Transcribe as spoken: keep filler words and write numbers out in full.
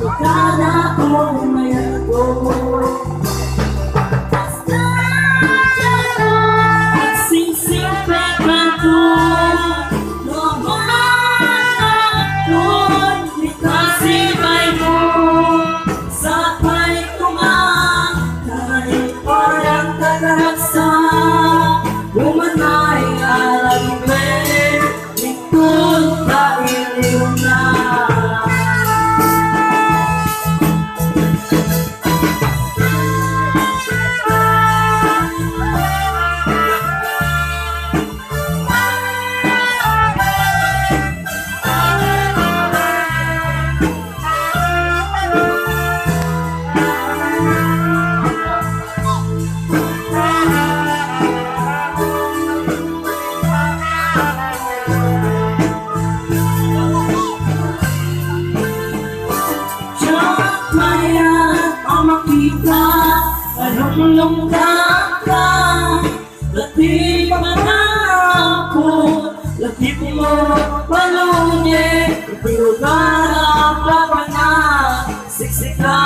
Kada ko ngayon ko. Singsing pekado, no, no, no, no, ikasibay mo, sapay ko nga, kay parang kakaragsa, umanay a lagipin, ikon ka iliw na. Siya kaya ang makita, ay humulong ka. Lati pangako, lati mo, palunye, pero ka na papana, siksika.